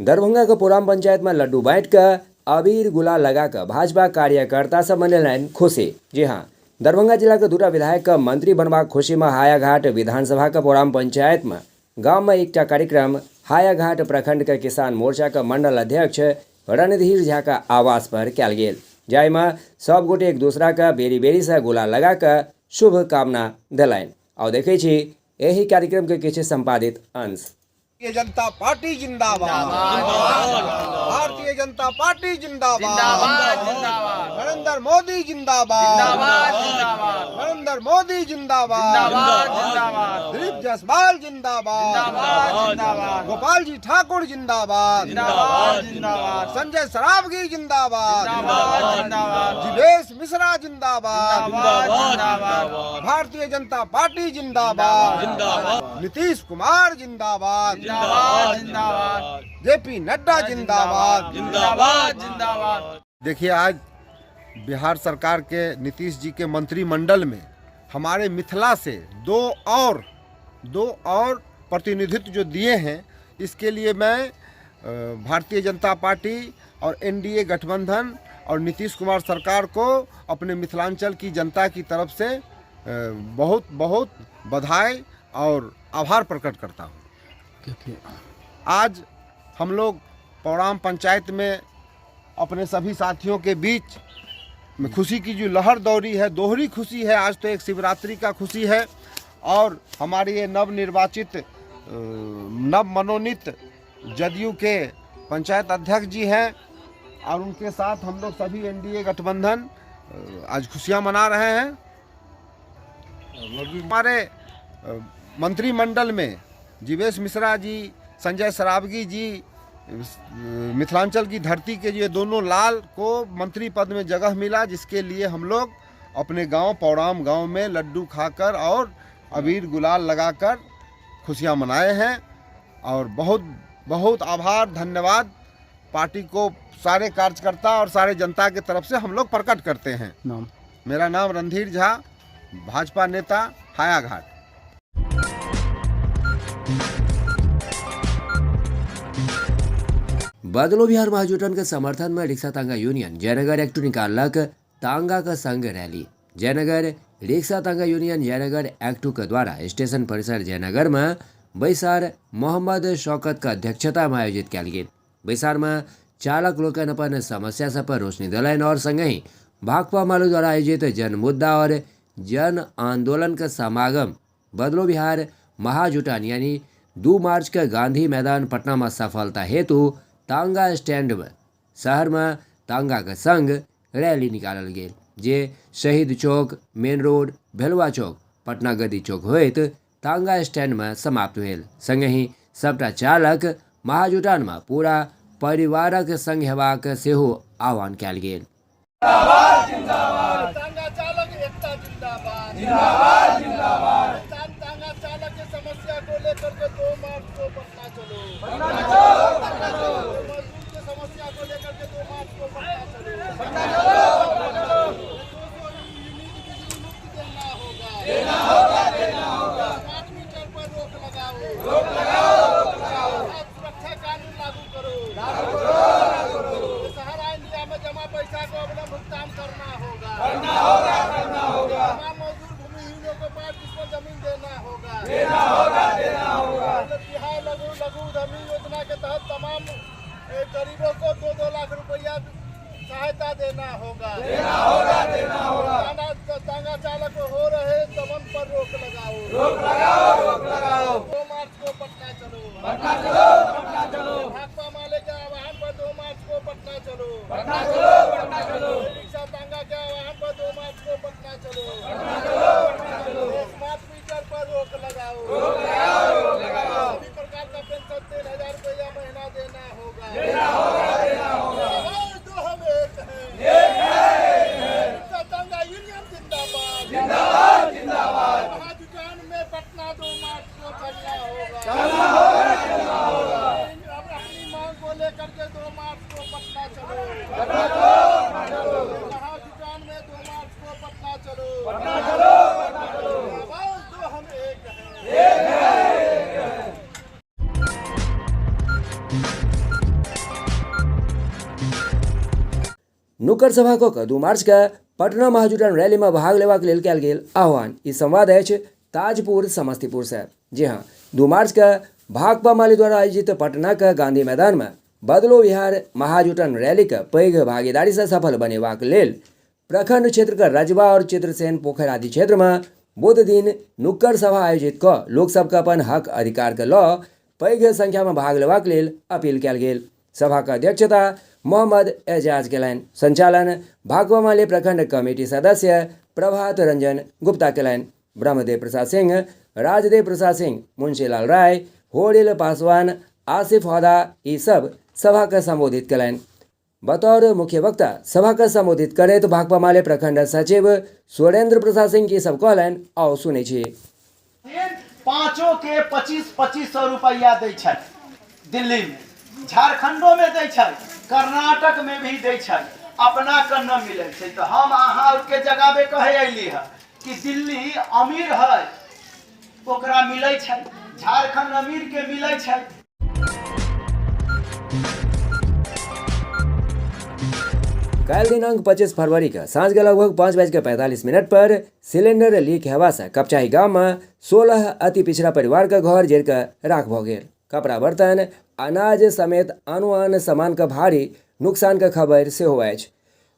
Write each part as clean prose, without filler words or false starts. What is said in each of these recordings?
दरभंगा के पुराम पंचायत में लड्डू बांटि कऽ अबीर गुलाल लगा कऽ भाजपा कार्यकर्ता सब मनेलनि खुशी। जी हाँ, दरभंगा जिला के दूटा विधायक के मंत्री बनबाक खुशी में हायाघाट विधानसभा के पुराम पंचायत में गांव में एकटा कार्यक्रम हायाघाट प्रखंड के किसान मोर्चा के मंडल अध्यक्ष रणधीर झा के आवास पर कयल गेल, जाहिमे सब गोटे एक दूसरा के बेरी बेरी से गुलाल लगा कऽ शुभकामना देलनि। आउ देखै छी एहि कार्यक्रम के किछु संपादित अंश। भारतीय जनता पार्टी जिंदाबाद, भारतीय जनता पार्टी जिंदाबाद, नरेंद्र मोदी जिंदाबाद, नरेंद्र मोदी जिंदाबाद, दिलीप जायसवाल जिंदाबाद, गोपाल जी ठाकुर जिंदाबाद, संजय सरावगी जिंदाबाद, जीवेश मिश्रा जिंदाबाद, भारतीय जनता पार्टी जिंदाबाद, नीतीश कुमार जिंदाबाद, जेपी नड्डा जिंदाबाद, जिंदाबाद। देखिए, आज बिहार सरकार के नीतीश जी के मंत्रिमंडल में हमारे मिथिला से दो और प्रतिनिधित्व जो दिए हैं, इसके लिए मैं भारतीय जनता पार्टी और एनडीए गठबंधन और नीतीश कुमार सरकार को अपने मिथिलांचल की जनता की तरफ से बहुत बहुत बधाई और आभार प्रकट करता हूँ। आज हम लोग पौराम पंचायत में अपने सभी साथियों के बीच में खुशी की जो लहर दौड़ी है, दोहरी खुशी है। आज तो एक शिवरात्रि का खुशी है और हमारे ये नवनिर्वाचित नव मनोनीत जदयू के पंचायत अध्यक्ष जी हैं और उनके साथ हम लोग सभी एनडीए गठबंधन आज खुशियां मना रहे हैं। हमारे मंत्रिमंडल में जीवेश मिश्रा जी, संजय सरावगी जी, मिथिलांचल की धरती के ये दोनों लाल को मंत्री पद में जगह मिला, जिसके लिए हम लोग अपने गांव पौराम गांव में लड्डू खाकर और अबीर गुलाल लगाकर खुशियां मनाए हैं। और बहुत बहुत आभार, धन्यवाद पार्टी को सारे कार्यकर्ता और सारे जनता के तरफ से हम लोग प्रकट करते हैं। नाम? मेरा नाम रणधीर झा, भाजपा नेता, हायाघाट। बदलो बिहार महाजुटन के समर्थन में रिक्शा तांगा यूनियन जयनगर एक्ट निकाललक तांगा के संग रैली। जयनगर रिक्शा तांगा यूनियन जयनगर एक्ट के द्वारा स्टेशन परिसर जयनगर में बैसार मोहम्मद शौकत के अध्यक्षता में आयोजित कयल गेल। बैसार में चालक लोकनि अपन समस्या सब पर रोशनी देलनि और संगहि भाकपा माले द्वारा आयोजित जन मुद्दा और जन आंदोलन के समागम बदलो बिहार महाजुटान यानी 2 मार्च के गांधी मैदान पटना में सफलता हेतु तांगा स्टैंड में शहर में तांगा के संग रैली निकालल गेल, जे शहीद चौक, मेन रोड, भेलवा चौक, पटना गद्दी चौक होइत तांगा स्टैंड में समाप्त भेल। संगहि सबटा चालक महाजुटान में पूरा परिवारक संग हेबाक सेहो आह्वान कयल गेल। तांगा चालक एकता जिंदाबाद, जिंदाबाद जिंदाबाद। तांगा चालक की समस्या को लेकर के 2 मार्च को पटना चलो, पटना चलो, पटना चलो। मजदूर की समस्या को लेकर के 2 मार्च को पटना चलो, पटना चलो, पटना चलो। 200 यूनिट बिजली मुफ्त देना होगा, देना होगा, देना होगा। स्मार्ट मीटर पर रोक लगाओ, रोक लगाओ, रोक लगाओ। सुरक्षा कानून लागू करो, लागू करो, लागू करो। सहारा इंडिया में जमा पैसा को अपना भुगतान करना होगा, करना होगा, करना होगा। तमाम मजदूर भूमिहीनों को 5 डिसमिल जमीन देना होगा, देना होगा, देना होगा। बिहार लघु लघु उद्यमी योजना के तहत तमाम गरीबों को 2-2 लाख रुपया सहायता देना होगा, देना होगा, देना होगा। तांगा चालक हो रहे दमन पर रोक लगाओ, रोक लगाओ, रोक लगाओ। 2 मार्च को पटना चलो, पटना चलो, पटना चलो। भाकपा माले के आह्वान पर 2 मार्च को पटना चलो, पटना चलो, पटना चलो। रिक्शा तांगा के आह्वान पर 2 मार्च को पटना चलो, पटना चलो, पटना चलो। स्मार्ट मीटर पर रोक लगाओ, रोक लगाओ, रोक लगाओ। सभी प्रकार का पेंशन 3000 रुपया महीना देना होगा, देना होगा, देना होगा। दो हम एक हैं, एक है, एक है। रिक्शा तांगा यूनियन जिंदाबाद, जिंदाबाद, जिंदाबाद। महाजुटान में पटना 2 मार्च को चलना होगा, चलना होगा, चलना होगा। अब अपनी मांग को लेकर के 2 मार्च को पटना चलो, पटना चलो, पटना चलो। नुक्कड़ सभा कऽ कऽ 2 मार्च के पटना महाजुटान रैली में भाग लेबाक लेल कयल गेल आह्वान। ई संवाद अछि ताजपुर समस्तीपुर से। जी हाँ, 2 मार्च के भाकपा माले द्वारा आयोजित पटना के गांधी मैदान में बदलो बिहार महाजुटान रैली के पैघ भागीदारी से सफल बनेबाक लेल प्रखंड क्षेत्र के रजवा और चित्रसेन पोखर आदि क्षेत्र में बुध दिन नुक्कड़ सभा आयोजित कऽ लोक सबके अपन हक अधिकार के लऽ पैघ संख्या में भाग लेबाक लेल अपील कयल गेल। सभा के अध्यक्षता मोहम्मद एजाज केलनि। संचालन भाकपा माले प्रखंड कमेटी सदस्य प्रभात रंजन गुप्ता केलनि। ब्रह्मदेव प्रसाद सिंह, राजदेव प्रसाद सिंह, मुंशीलाल राय, होरिल पासवान, आसिफ हौदा ई सब सभा के संबोधित केलनि। बतौर मुख्य वक्ता सभा के संबोधित करैत भाकपा माले प्रखंड सचिव सुरेंद्र प्रसाद सिंह की सब कहलनि, आओ सुनै छी। पांचों के 25-25 सौ रुपया दै छै दिल्ली में, झारखंडो में दै छै, कर्नाटक में भी दै छै, अपना के न मिलै छै। तो हम अहाँ के जगाबे कहे अयली है कि दिल्ली अमीर है ओकरा मिलै छै, झारखंड अमीर के मिलै छै। काल्हि दिनांक 25 फरवरी के साँझ के लगभग 5:45 पर सिलेंडर लीक हेबा से कपचाही गाम में 16 अति पिछड़ा परिवार के घर जरि के राख भऽ गेल। कपड़ा बर्तन अनाज समेत आनो आन सामान के भारी नुकसान के खबर सेहो अछि।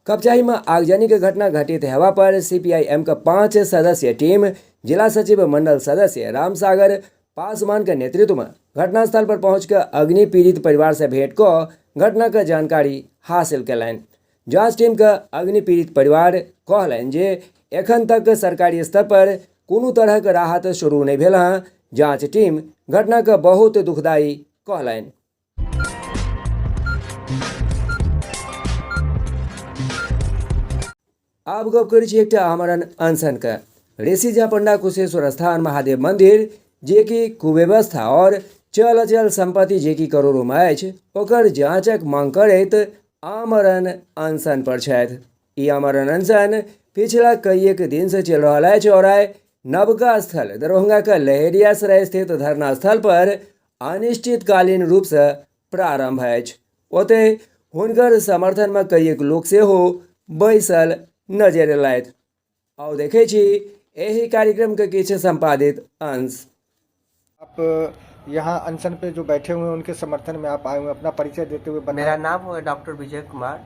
कपचाही में आगजनी के घटना घटित हेबा पर सीपीआईएम के 5 सदस्य टीम जिला सचिव मंडल सदस्य रामसागर पासवान के नेतृत्व में घटनास्थल पर पहुंच के अग्नि पीड़ित परिवार से भेंट कऽ घटना के जानकारी हासिल कयलनि। जांच टीम के अग्नि पीड़ित परिवार कहलनि जे एखन तक सरकारी स्तर पर कोनो तरहक राहत शुरू नहि भेल हँ। जांच टीम घटना के बहुत दुखदायी कहलनि। आब गप करै छी एकटा आमरण अनशनके। ऋषि झा पंडा कुशेश्वर स्थान महादेव मंदिर जे कि कुव्यवस्था और चल अचल संपत्ति जे कि करोड़ों में अछि ओकर जांचक मांग करैत आमरण अनशन पर छथि। ई आमरण अनशन पिछला कईएक दिन से चलि रहल अछि और आइ नवका स्थल दरभंगा के लहेरियासराय स्थित धरना स्थल पर अनिश्चितकालीन रूप से प्रारंभ अछि। ओतहि हुनकर समर्थनमे कईएक लोक सेहो बैसल नजरि एलथि। आउ देखै छी एहि कार्यक्रमके किछु संपादित अंश। आप यहाँ अनशन पे जो बैठे हुए हैं उनके समर्थन में आप आए हुए हैं, अपना परिचय देते हुए बताएं। मेरा नाम है डॉक्टर विजय कुमार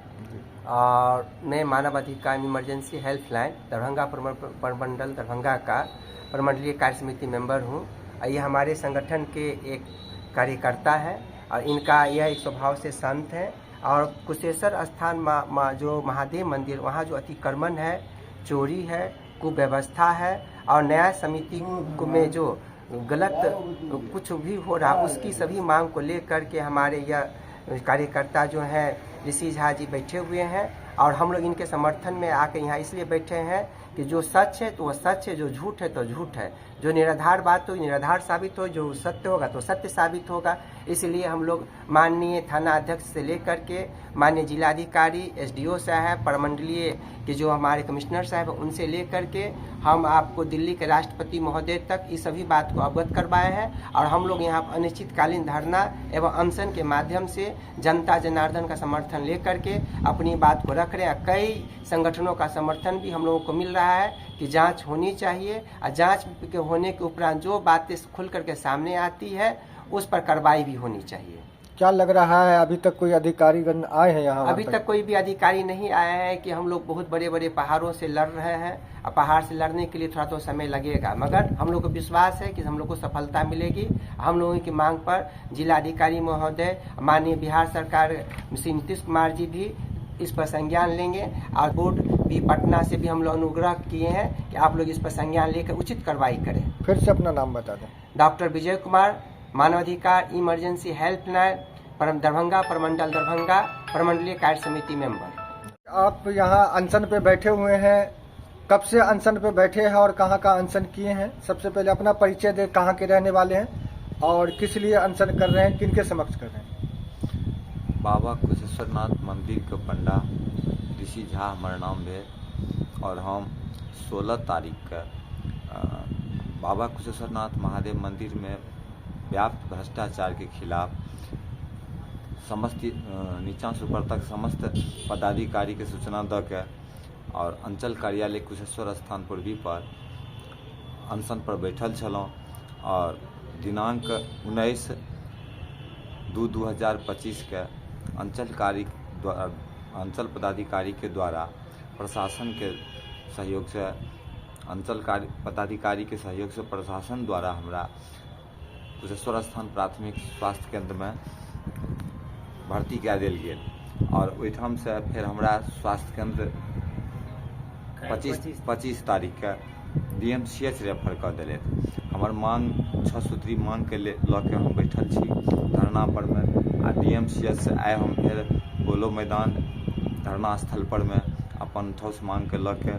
और मैं मानव अधिकार इमरजेंसी हेल्पलाइन दरभंगा प्रमंडल दरभंगा का प्रमंडलीय कार्य समिति मेंबर हूँ। ये हमारे संगठन के एक कार्यकर्ता हैं और इनका यह एक स्वभाव से संत है। और कुशेश्वर स्थान मा जो महादेव मंदिर, वहाँ जो अतिक्रमण है, चोरी है, कुव्यवस्था है और न्याय समिति में जो गलत कुछ भी हो रहा उसकी सभी मांग को लेकर के हमारे यह कार्यकर्ता जो हैं ऋषि झा जी बैठे हुए हैं और हम लोग इनके समर्थन में आके यहाँ इसलिए बैठे हैं कि जो सच है तो वह सच है, जो झूठ है तो झूठ है, जो निराधार बात हो निराधार साबित हो, जो सत्य होगा तो सत्य साबित होगा। इसलिए हम लोग माननीय थाना अध्यक्ष से लेकर के माननीय जिलाधिकारी, एसडीओ साहब, प्रमंडलीय के जो हमारे कमिश्नर साहब हैं, उनसे लेकर के हम आपको दिल्ली के राष्ट्रपति महोदय तक इस सभी बात को अवगत करवाए हैं। और हम लोग यहाँ अनिश्चितकालीन धरना एवं अनशन के माध्यम से जनता जनार्दन का समर्थन लेकर के अपनी बात को रख रहे हैं। कई संगठनों का समर्थन भी हम लोगों को मिल रहा है कि जांच होनी चाहिए और जांच के होने के उपरांत जो बातें खुल करके सामने आती है उस पर कार्रवाई भी होनी चाहिए। क्या लग रहा है, अभी तक कोई अधिकारीगण आए हैं यहाँ? अभी तक कोई भी अधिकारी नहीं आया है कि हम लोग बहुत बड़े बड़े पहाड़ों से लड़ रहे हैं और पहाड़ से लड़ने के लिए थोड़ा तो समय लगेगा, मगर हम लोग को विश्वास है कि हम लोग को सफलता मिलेगी। हम लोगों की मांग पर जिलाधिकारी महोदय, माननीय बिहार सरकार श्री नीतीश कुमार जी भी इस पर संज्ञान लेंगे और बोर्ड भी पटना से भी हम लोग अनुग्रह किए हैं कि आप लोग इस पर संज्ञान लेकर उचित कार्रवाई करें। फिर से अपना नाम बता दें। डॉक्टर विजय कुमार, मानवाधिकार इमरजेंसी हेल्पलाइन परम दरभंगा प्रमंडल दरभंगा प्रमंडलीय कार्य समिति मेंबर। आप यहाँ अनशन पे बैठे हुए हैं, कब से अनशन पे बैठे हैं और कहाँ का अनशन किए हैं? सबसे पहले अपना परिचय दे, कहाँ के रहने वाले हैं और किस लिए अनशन कर रहे हैं, किन के समक्ष कर रहे हैं? बाबा कुशेश्वरनाथ मंदिर के पंडा ऋषि झा हमर नाम भेल और हम 16 तारीख के बाबा कुशेश्वरनाथ महादेव मंदिर में व्याप्त भ्रष्टाचार के खिलाफ समस्त नीचाँसँ ऊपर तक समस्त पदाधिकारीके सूचना दऽ के आओर अञ्चल कार्यालय कुशेश्वर स्थान पूर्वीपर अनशनपर बैठल छलहुँ आओर दिनाङ्क 19/2/2025के अञ्चल कार्य द्वारा अञ्चल पदाधिकारीके द्वारा प्रशासनके सहयोगसँ अञ्चल कार्य पदाधिकारीके सहयोगसँ प्रशासन द्वारा हमरा कुशेश्वर स्थान प्राथमिक स्वास्थ्य केन्द्रमे भर्ती कए देल गेल आओर ओहिठामसँ फेर हमरा स्वास्थ्य केन्द्र 25 तारीखके D M C H refer कऽ देलथि। हमर मांग, छओ सूत्री मांगके लऽ के हम बैठल छी धरना परमे आ डी एम सी एच से आइ हम फेर पोलो मैदान धरना स्थल परमे अपन ठोस मांगके लऽ के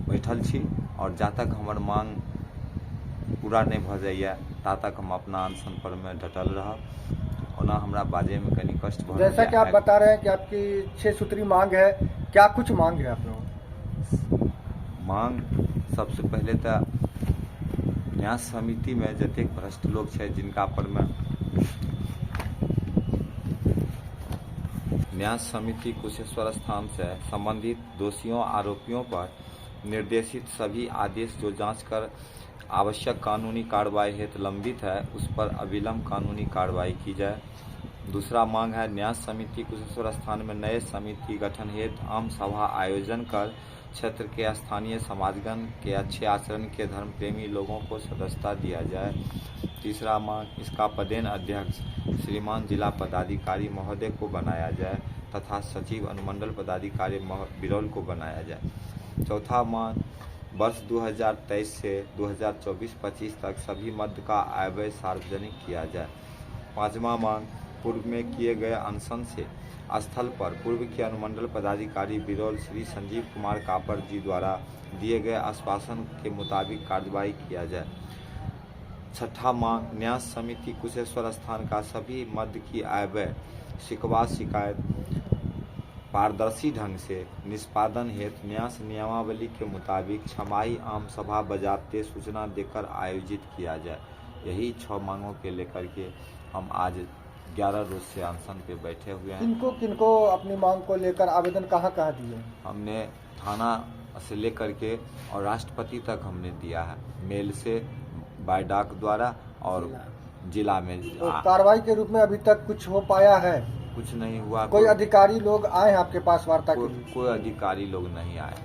बैठल छी आओर जा तक हमर मांग पूरा नहि भऽ जाइए, ता तक हम अपना अनशन परमे डटल रहब। ओना हमरा बाजैमे कनि कष्ट भऽ जैसा कि आप रहल। बता रहे हैं कि आपकी छह सूत्री मांग है, क्या कुछ मांग है आप लोगों की? मांग सबसँ पहिले तऽ न्यास समितिमे जतेक भ्रष्ट लोक छै, जिनका परमे न्यास समिति कुशेश्वर स्थान से संबंधित दोषियों, आरोपियों पर निर्देशित सभी आदेश जो जांच कर आवश्यक कानूनी कार्रवाई हेतु लंबित है, उस पर अविलंब कानूनी कार्रवाई की जाए। दूसरा मांग है, न्यास समिति कुशेश्वर स्थान में नए समिति गठन हेतु आम सभा आयोजन कर क्षेत्र के स्थानीय समाजगण के अच्छे आचरण के धर्म प्रेमी लोगों को सदस्यता दिया जाए। तीसरा मांग, इसका पदेन अध्यक्ष श्रीमान जिला पदाधिकारी महोदय को बनाया जाए तथा सचिव अनुमंडल पदाधिकारी बिरौल को बनाया जाए। चौथा मांग, वर्ष 2023 से 2024-25 तक सभी मद का आय व्यय सार्वजनिक किया जाए। पांचवा मांग, पूर्व में किए गए अनशन से स्थल पर पूर्व के अनुमंडल पदाधिकारी बिरौल श्री संजीव कुमार कापर जी द्वारा दिए गए आश्वासन के मुताबिक कार्रवाई किया जाए। छठा मांग, न्यास समिति कुशेश्वर स्थान का सभी मद की आय व्यय शिकवा शिकायत पारदर्शी ढंग से निष्पादन हेतु न्यास नियमावली के मुताबिक छमाही आम सभा बजाबते सूचना देकर आयोजित किया जाए। यही छह मांगों के लेकर के हम आज 11 रोज से अनशन पे बैठे हुए हैं। किनको किनको अपनी मांग को लेकर आवेदन कहाँ कहाँ दिए हैं? हमने थाना से लेकर के और राष्ट्रपति तक हमने दिया है, मेल से, बाय डाक द्वारा और जिला में। तो कार्रवाई के रूप में अभी तक कुछ हो पाया है? कुछ नहीं हुआ। कोई अधिकारी लोग आए हैं आपके पास वार्ता के लिए? कोई अधिकारी लोग नहीं आए।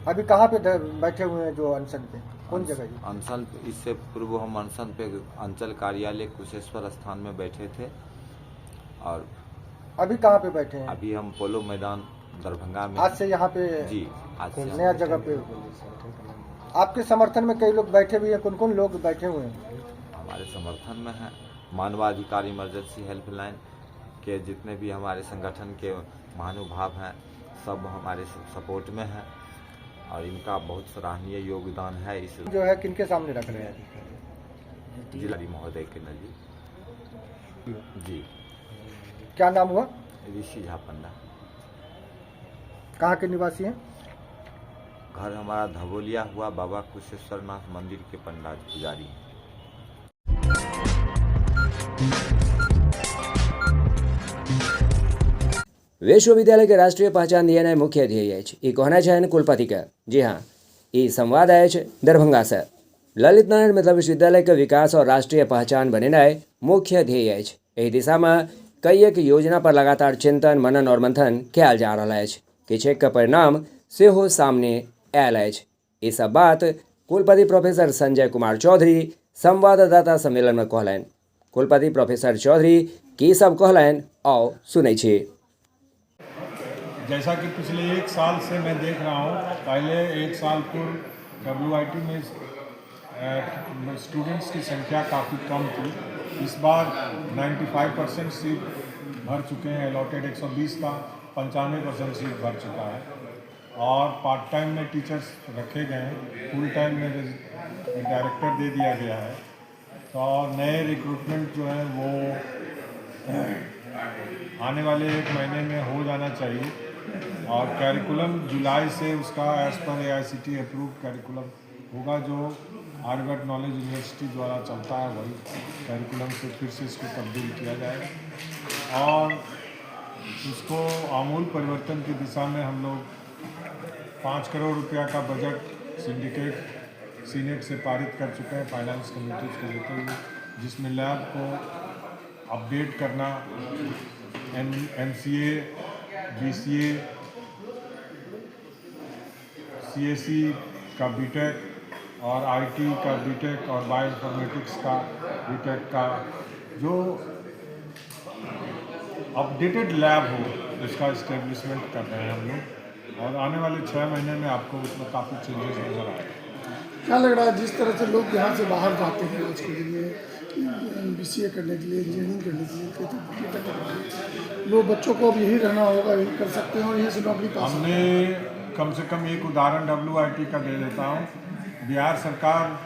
अभी कहाँ पे बैठे हुए हैं जो अनशन पे, कौन जगह ये? अनशन, इससे पूर्व हम अनशन पे अंचल कार्यालय कुशेश्वर स्थान में बैठे थे और अभी कहाँ पे बैठे हैं? अभी हम पोलो मैदान दरभंगा में। आज से यहाँ पे? जी, आज से हम नया जगह पे। आपके समर्थन में कई लोग बैठे भी हैं, कौन कौन लोग बैठे हुए हैं? हमारे समर्थन में है मानवाधिकार इमरजेंसी हेल्पलाइन के जितने भी हमारे संगठन के महानुभाव हैं, सब हमारे सपोर्ट में हैं और इनका बहुत सराहनीय योगदान है इस जो है किनके सामने रख रहे हैं? जिला महोदय के नजीक जी। क्या नाम हुआ? ऋषि झा पंडा। कहाँ के निवासी हैं? घर हमारा धबोलिया हुआ, बाबा कुशेश्वर नाथ मंदिर के पंडा पुजारी हैं। विश्वविद्यालय के राष्ट्रीय पहचान दिएनाइ मुख्य ध्येय अछि, ई कहनाइ छनि कुलपतिके। जी हाँ, ई संवाद अछि दरभंगासँ। ललित नारायण मिथिला विश्वविद्यालय के विकास और राष्ट्रीय पहचान बनेनाइ मुख्य ध्येय अछि। एहि दिशामे कईएक योजना पर लगातार चिंतन, मनन और मंथन कयल जा रहल अछि। किछु के परिणाम सेहो सामने आयल अछि। ई सब बात कुलपति प्रोफेसर संजय कुमार चौधरी संवाददाता सम्मेलन में कहलनि। कुलपति प्रोफेसर चौधरी की सब कहलनि, आउ सुनै छी। जैसा कि पिछले एक साल से मैं देख रहा हूँ, पहले एक साल पूर्व डब्ल्यूआईटी में स्टूडेंट्स की संख्या काफ़ी कम थी। इस बार 95% सीट भर चुके हैं। अलॉटेड 120 का 95% सीट भर चुका है और पार्ट टाइम में टीचर्स रखे गए हैं, फुल टाइम में डायरेक्टर दे दिया गया है। तो और नए रिक्रूटमेंट जो है वो आने वाले एक महीने में हो जाना चाहिए और कैरिकुलम जुलाई से उसका as per AICTE approve curriculum होगा। जो आर्यभट्ट नॉलेज यूनिवर्सिटी द्वारा चलता है, वही कैरिकुलम से फिर से इसको तब्दील किया जाएगा। और उसको आमूल परिवर्तन की दिशा में हम लोग 5 करोड़ रुपया का बजट सिंडिकेट सीनेट से पारित कर चुके हैं फाइनेंस कमेटी के लेते हुए, जिसमें लैब को अपडेट करना, MCA, BCA, CSC का बीटेक और IT का बीटेक और बायोइन्फॉर्मेटिक्स का बीटेक का जो अपडेटेड लैब हो उसका इस्टेब्लिशमेंट कर रहे हैं हम लोग। और आने वाले 6 महीने में आपको उसमें काफ़ी चेंजेस नज़र आएगा। क्या लग रहा है जिस तरह से लोग यहाँ से बाहर जाते हैं आज के दिन में बीसीए करने के लिए, इंजीनियरिंग करने के लिए, बीटेक करने के लिए, लोग बच्चों को अब यही रहना होगा, यही कर सकते हैं और यहीं से नौकरी पा सकते हैं। हमने कम से कम एक उदाहरण WIT का दे देता हूँ। बिहार सरकार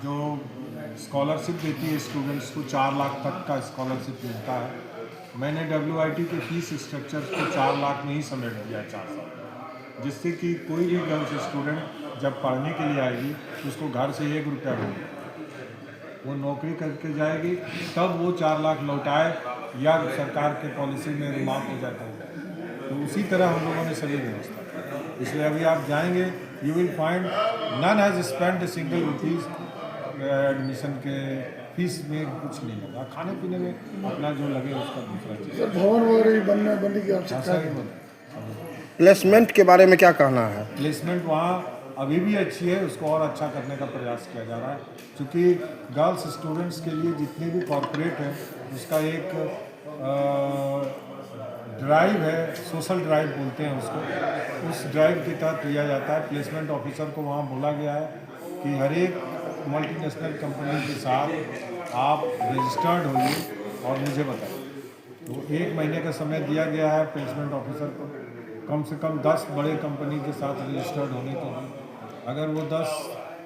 जो स्कॉलरशिप देती है स्टूडेंट्स को, 4 लाख तक का स्कॉलरशिप मिलता है। मैंने WIT के फीस स्ट्रक्चर को 4 लाख में ही समेट दिया 4 साल, जिससे कि कोई भी गर्ल्स स्टूडेंट जब पढ़ने के लिए आएगी तो उसको घर से 1 रुपया मिलेगा, वो नौकरी करके जाएगी, तब वो 4 लाख लौटाए या सरकार के पॉलिसी में माफ़ हो जाता है। तो उसी तरह हम लोगों ने सभी व्यवस्था की। इसलिए अभी आप जाएंगे, you will find none has spend a single rupees admission के फीस में कुछ नहीं लगा, खाने पीने में अपना जो लगे उसका दूसरा चीज़। सर, भवन वगैरह भी बनने की आवश्यकता सही है। प्लेसमेंट के बारे में क्या कहना है? प्लेसमेंट वहाँ अभी भी अच्छी है, उसको और अच्छा करने का प्रयास किया जा रहा है। क्योंकि गर्ल्स स्टूडेंट्स के लिए जितने भी कॉरपोरेट हैं उसका एक ड्राइव है, सोशल ड्राइव बोलते हैं उसको, उस ड्राइव के तहत लिया जाता है। प्लेसमेंट ऑफिसर को वहाँ बोला गया है कि हर एक मल्टीनेशनल कंपनी के साथ आप रजिस्टर्ड होइए और मुझे बताइए। तो 1 महीने का समय दिया गया है प्लेसमेंट ऑफिसर को, कम से कम 10 बड़े कंपनी के साथ रजिस्टर्ड होने के लिए। अगर वो 10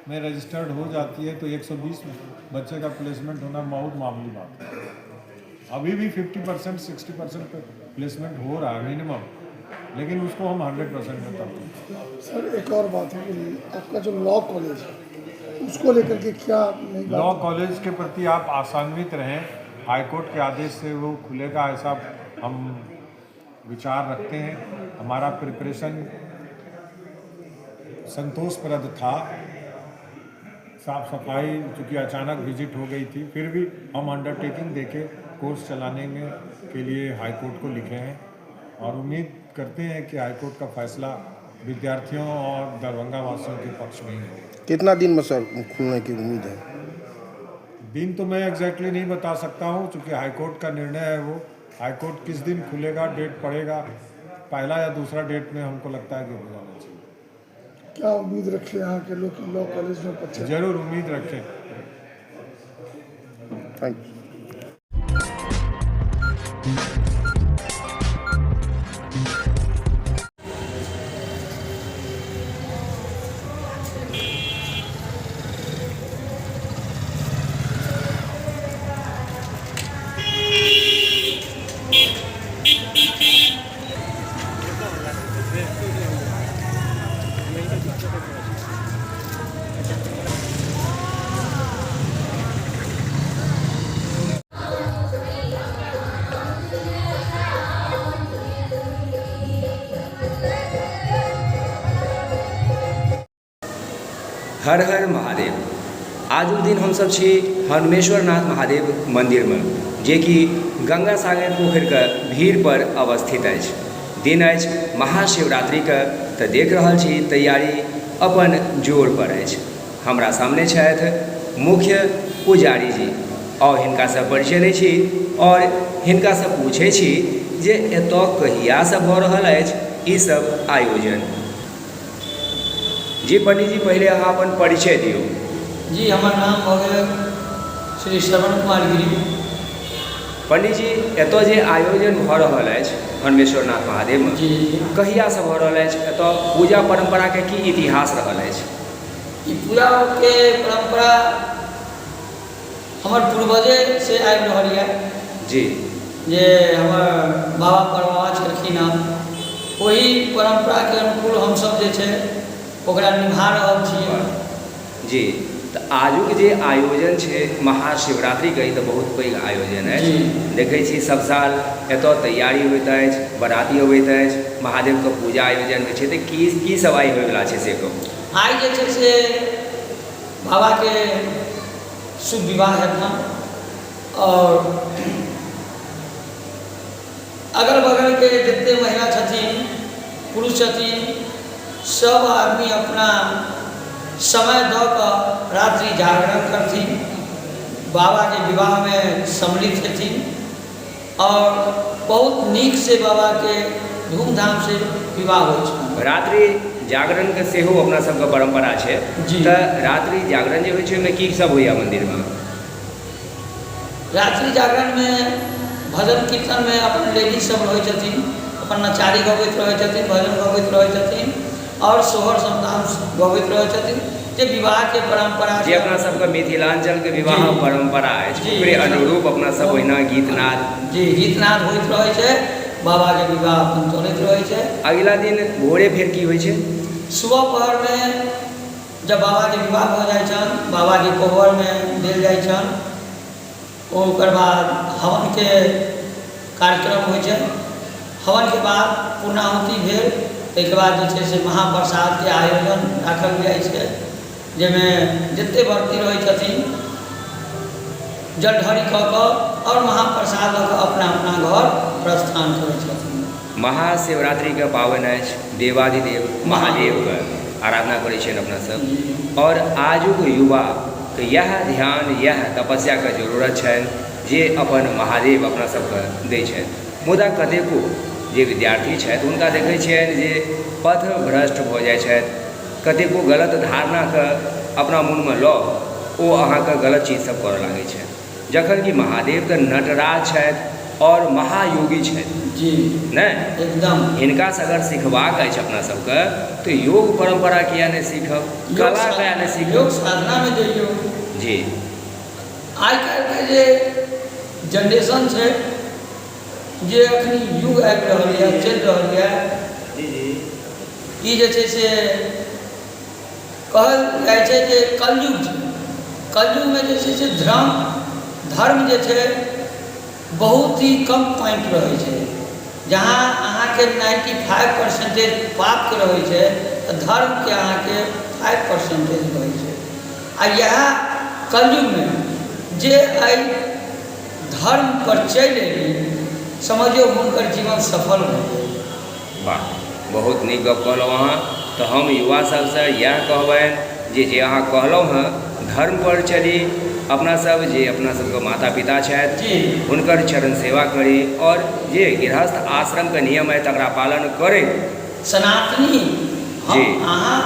में रजिस्टर्ड हो जाती है तो 120 बच्चे का प्लेसमेंट होना बहुत मामूली बात है। अभी भी 50% 60% पे प्लेसमेंट हो रहा है मिनिमम, लेकिन उसको हम 100% में तब्दील। सर, एक और बात है कि आपका जो लॉ कॉलेज है उसको लेकर के क्या नई बात? लॉ कॉलेज के प्रति आप आशान्वित रहें, हाईकोर्ट के आदेश से वो खुलेगा ऐसा हम विचार रखते हैं। हमारा प्रिपरेशन संतोषप्रद था, साफ सफाई चूँकि अचानक विजिट हो गई थी, फिर भी हम अंडरटेकिंग देके कोर्स चलाने में के लिए हाईकोर्ट को लिखे हैं और उम्मीद करते हैं कि हाईकोर्ट का फैसला विद्यार्थियों और दरभंगा वासियों के पक्ष में ही होगा। कितना दिन में सर खुलने की उम्मीद है? दिन तो मैं एग्जैक्टली नहीं बता सकता हूँ, चूँकि हाईकोर्ट का निर्णय है। वो हाईकोर्ट किस दिन खुलेगा, डेट पड़ेगा, पहला या दूसरा डेट में हमको लगता है कि हो जाना चाहिए। क्या उम्मीद रखें यहाँ के लोग लॉ कॉलेज में बच्चे? जरूर उम्मीद रखें। Thank you. हर हर महादेव। आजुक दिन हमसब छी हनुमेश्वरनाथ महादेव मन्दिरमे, जेकि गंगा सागर पोखरिके भीड़पर अवस्थित अछि। दिन अछि महाशिवरात्रिके, तऽ देख रहल छी तैयारी अपन जोरपर अछि। हमरा सामने छथि मुख्य पुजारी जी, आउ हिनकासँ परिचय लै छी आओर हिनकासँ पूछै छी जे एतऽ कहियासँ भऽ रहल अछि ई सब आयोजन। जी पंडीजी, पहिले अहाँ अपन परिचय दियौ। जी, हमर नाम भऽ गेल श्री श्रवण कुमार गिरी। पंडीजी, एतऽ जे आयोजन भऽ रहल अछि हनुमेश्वरनाथ महादेवमे, जी कहियासँ भऽ रहल अछि? एतऽ पूजा परम्पराके की इतिहास रहल अछि? ई पूजाके परम्परा हमर पूर्वजे से आबि रहल यऽ जी जे हमर बाबा परबाबा छलखिन हँ, ओहि परम्पराके अनुकूल हमसभ जे छै ओकरा निभा रहल छियै। जी, तऽ आजुक जे आयोजन छै महाशिवरात्रिके, ई तऽ बहुत पैघ आयोजन अछि। देखै छी सब साल एतऽ तैयारी होइत अछि, बराती अबैत अछि, महादेवके पूजा आयोजन होइ छै। तऽ की की सब आइ होइवला छै से कहू। आइ जे छै से बाबाके शुभ विवाह हेतनि आओर अगल बगलके जतेक महिला छथिन, पुरुष छथिन, सभ आदमी अपना समय दऽ कऽ रात्रि जागरण करथिन, बाबाके विवाहमे सम्मिलित हेथिन आओर बहुत नीकसँ बाबाके धूमधामसँ विवाह होइ छनि। रात्रि जागरणके सेहो अपना सबके परम्परा छै। तऽ रात्रि जागरण जे होइ छै, ओहिमे की सब होइए मन्दिरमे? रात्रि जागरणमे भजन कीर्तनमे अपन लेडीज सब रहै छथिन, अपन नचारी गबैत रहै छथिन, भजन गबैत रहै छथिन आओर सोहर समदाउन गबैत रहै छथिन, जे विवाहके परम्परा जे अपना सबके मिथिलाञ्चलके विवाह परम्परा अछि, ओकरे अनुरूप अपना सब ओहिना गीतनाद। जी, गीतनाद होइत रहै छै, बाबाके विवाह अपन चलैत रहै छै। अगिला दिन भोरे फेर की होइ छै? सुबह पहरमे जब बाबाके विवाह भऽ जाइ छनि, बाबाके कोहबरमे देल जाइ छनि, ओकर बाद हवनके कार्यक्रम होइ छै। हवनके बाद पूर्णाहुति भेल, ताहिके बाद जे छै से महाप्रसादके आयोजन राखल जाइ छै, जाहिमे जतेक व्रती रहै छथिन जलढरी कऽ कऽ आओर महाप्रसाद लऽ कऽ अपना अपना घर प्रस्थान करै छथिन। महाशिवरात्रिके पाबनि अछि, देवाधिदेव महादेवके आराधना करै छियनि अपना सब। आओर आजुक युवाके इएह ध्यान, इएह तपस्याके जरूरत छनि जे अपन महादेव अपना सबके दै छथि। मुदा कतेको जे विद्यार्थी छथि, हुनका देखै छियनि जे पथ भ्रष्ट भऽ जाइ छथि। कतेको गलत धारणाके अपना मोनमे लऽ ओ अहाँके गलत चीजसभ करऽ लागै छथि, जखन कि महादेव तऽ नटराज छथि आओर महायोगी छथि। नहि? एकदम। हिनकासँ अगर सिखबाक अछि अपना सबके तऽ योग परम्परा किया नहि सीखब, कला किया नहि सीखब? योग साधनामे जइयौ। आइ काल्हिके जे जेनरेशन छै, जे अखनी युग आबि रहल यऽ, चलि रहल यऽ, ई जे छै से कहल जाइ छै जे कलयुग छै। कलयुगमे जे छै से धर्म धर्म जे छै बहुत ही कम पॉइंट रहै छै। जहाँ अहाँके 95% पापके रहै छै, तऽ धर्मके अहाँके 5% रहै छै। आ इएह कलयुगमे जे एहि धर्मपर चलि एली, समझियौ हुनकर जीवन सफल भऽ गेल। वाह, बहुत नीक गप कहलहुँ अहाँ। तऽ हम युवा सभसँ इएह कहबनि जे जे अहाँ कहलहुँ हँ, धर्मपर चली अपना सब, जे अपना सबके माता पिता छथि हुनकर चरण सेवा करी आओर जे गृहस्थ आश्रमके नियम अइ तकरा पालन करैत। सनातनी हम अहाँ,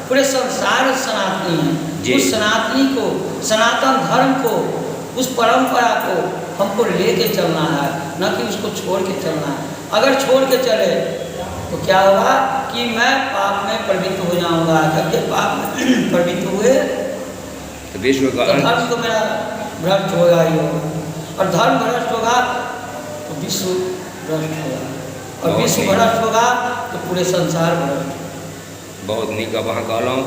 पूरे संसार सनातनी है। उस सनातनी को, सनातन धर्म को, उस परंपरा को हमको लेके चलना है, न कि उसको छोड़ के चलना है। अगर छोड़ के चले तो क्या होगा कि मैं पाप में प्रवृत्त हो जाऊंगा। जब ये पाप में प्रवृत्त हुए तो विश्व का तो धर्म तो मेरा भ्रष्ट होगा ही होगा, और धर्म भ्रष्ट होगा तो विश्व भ्रष्ट होगा, और विश्व भ्रष्ट होगा तो पूरे संसार भ्रष्ट होगा। बहुत नीक गप अहाँ कहलहुँ।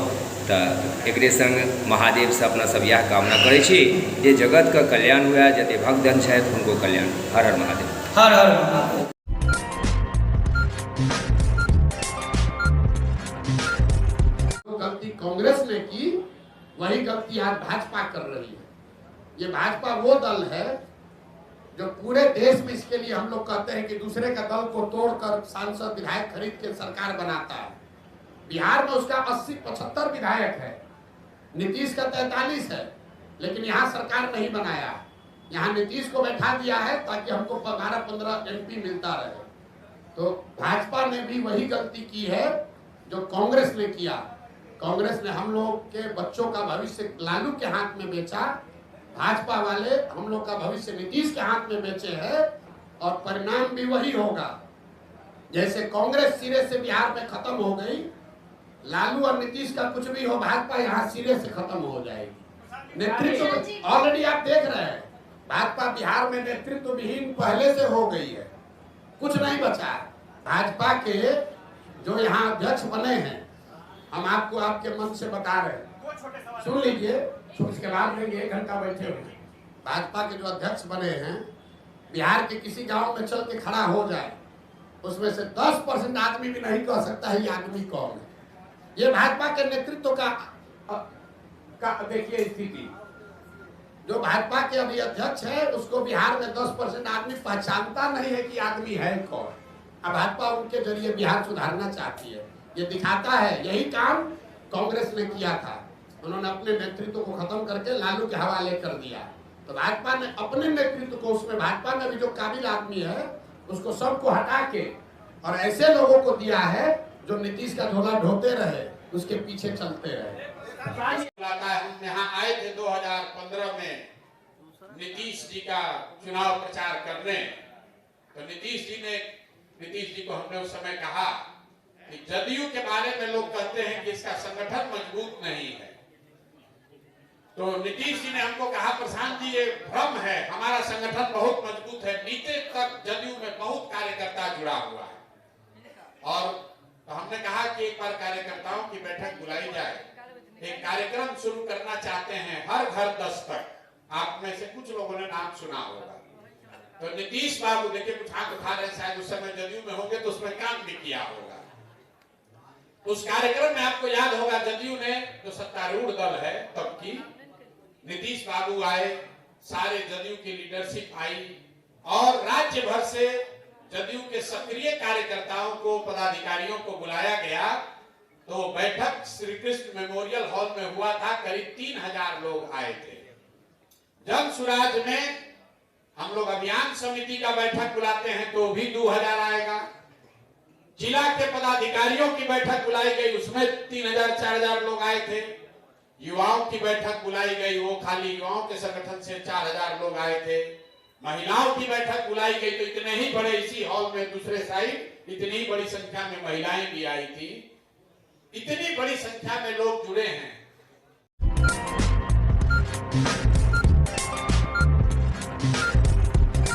तऽ एकरे सङ्ग महादेवसँ अपना सब इएह कामना करै छी जे जगतके कल्याण हुए, जते भक्तगण छथि हुनको कल्याण। हर हर महादेव। हर हर महादेव। जो गलती कांग्रेस ने की, वही गलती आज भाजपा कर रही है। ये भाजपा वो दल है जो पूरे देश में, इसके लिए हम लोग कहते हैं कि दूसरे का दल को तोड़कर सांसद विधायक खरीद के सरकार बनाता है। बिहार में उसका 80-75 विधायक है, नीतीश का 43 है, लेकिन यहाँ सरकार नहीं बनाया है। यहाँ नीतीश को बैठा दिया है ताकि हमको 12-15 एमपी मिलता रहे। तो भाजपा ने भी वही गलती की है जो कांग्रेस ने किया। कांग्रेस ने हम लोग के बच्चों का भविष्य लालू के हाथ में बेचा, भाजपा वाले हम लोग का भविष्य नीतीश के हाथ में बेचे हैं, और परिणाम भी वही होगा। जैसे कांग्रेस सिरे से बिहार में खत्म हो गई, लालू और नीतीश का कुछ भी हो, भाजपा यहाँ सिरे से खत्म हो जाएगी। नेतृत्व ऑलरेडी आप देख रहे हैं, भाजपा बिहार में नेतृत्व विहीन पहले से हो गई है, कुछ नहीं बचा है। भाजपा के जो यहाँ अध्यक्ष बने हैं, हम आपको आपके मन से बता रहे हैं, सुन लीजिए, इसके बाद लेंगे, 1 घंटा बैठे हुए। भाजपा के जो अध्यक्ष बने हैं, बिहार के किसी गांव में चल के खड़ा हो जाए, उसमें से 10% आदमी भी नहीं कह सकता है ये आदमी कौन है। ये भाजपा के नेतृत्व का देखिए स्थिति। जो भाजपा के अभी अध्यक्ष है उसको बिहार में 10% आदमी पहचानता नहीं है कि आदमी है कौन। अब भाजपा उनके जरिए बिहार सुधारना चाहती है, ये दिखाता है। यही काम कांग्रेस ने किया था, उन्होंने अपने नेतृत्व को खत्म करके लालू के हवाले कर दिया। तो भाजपा ने अपने नेतृत्व को, उसमें भाजपा में भी जो काबिल आदमी है उसको सबको हटा के और ऐसे लोगों को दिया है जो नीतीश का झोला ढोते रहे, उसके पीछे चलते रहे। हम यहाँ आए थे 2015 में नीतीश जी का चुनाव प्रचार करने, तो नीतीश जी को हमने उस समय कहा कि जदयू के बारे में लोग कहते हैं कि इसका संगठन मजबूत नहीं है। तो नीतीश जी ने हमको कहा, प्रशांत जी ये भ्रम है, हमारा संगठन बहुत मजबूत है, नीचे तक जदयू में बहुत कार्यकर्ता जुड़ा हुआ है। और तो हमने कहा कि एक बार कार्यकर्ताओं की बैठक बुलाई जाए, एक कार्यक्रम शुरू करना चाहते हैं, हर घर दस्तक। आप में से कुछ लोगों ने नाम सुना होगा। तो नीतीश बाबू देखिए कुछ हाथ उठा रहे, शायद उस समय जदयू में होंगे तो उसमें काम भी किया होगा। उस कार्यक्रम में आपको याद होगा जदयू ने, जो सत्तारूढ़ दल है तब की, नीतीश बाबू आए, सारे जदयू की लीडरशिप आई और राज्य भर से जदयू के सक्रिय कार्यकर्ताओं को, पदाधिकारियों को बुलाया गया। तो बैठक श्री कृष्ण मेमोरियल हॉल में हुआ था, करीब 3000 लोग आए थे। जन सुराज में हम लोग अभियान समिति का बैठक बुलाते हैं तो भी 2000 आएगा। जिला के पदाधिकारियों की बैठक बुलाई गई, उसमें 3000-4000 लोग आए थे। युवाओं की बैठक बुलाई गई, वो खाली युवाओं के संगठन से 4000 लोग आए थे। महिलाओं की बैठक बुलाई गई तो इतने ही बड़े, इसी हॉल में दूसरे साइड इतनी बड़ी संख्या में महिलाएं भी आई थी। इतनी बड़ी संख्या में लोग जुड़े हैं।